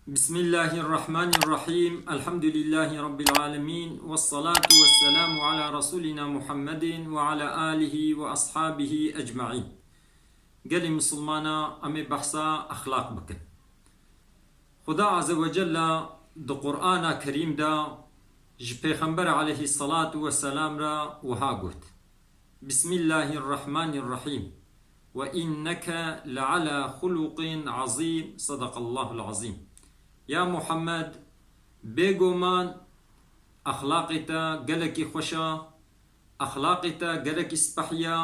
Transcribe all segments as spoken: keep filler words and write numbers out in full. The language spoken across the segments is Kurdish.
بسم الله الرحمن الرحيم. الحمد لله رب العالمين. والصلاة والسلام على رسولنا محمد وعلى آله وأصحابه أجمعين. Gelê misilmana, em ê behsa exlaq bikin. Xuda Azze ve Celle di Qur'ana Kerîm de ji Pêxember aleyhissalatu vesselam re wiha got: Bismillahirrahmanirrahim. Ve inneke leala xuluqin azîm. Sadaqallahul azîm. Ya Muhammed, bêguman exlaqê te gelekî xweş e, exlaqê te gelekî spehî ye,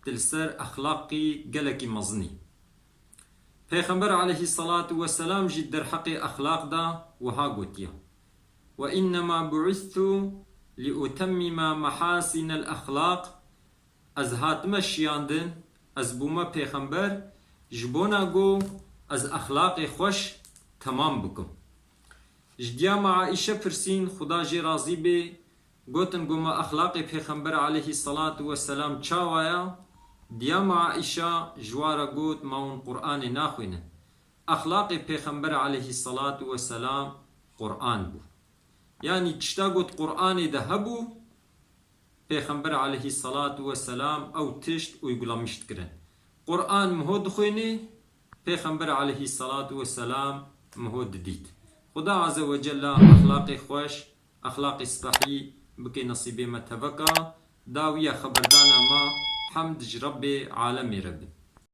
tu li ser exlaqî gelekî mezin î. Pêxember aleyhissalatu vesselam jî derheqê exlaq de wiha gotiye: Ve innema bu'istu li utemmima mehasinel exlaq. Ez hatime şiyandin, ez bûme pêxember, ji bona ku ez exlaqê xweş temam bikim. Ji diyama Aîşe pirsîn, Xuda jê razî bê, gotin: Goma exlaqê Pêxember aleyhissalatu vesselam çawa ya? Diyama Aîşe ji wa re got: Ma hûn Qur'anê naxwînin. Exlaqê Pêxember aleyhissalatu vesselam Qur'an bû. Yanî tişta got Qur'anê de hebû, Pêxember aleyhissalatu vesselam ew tişt uygulamiş dikirin. Qur'an miho dixwînî, Pêxember aleyhissalatu vesselam miho didît. Xuda Azze ve Celle exlaqê xweş, exlaqê spehî bike nesîbê me teveka. Dawiya xeberdana me, hemd ji Rebbê alemê re bin.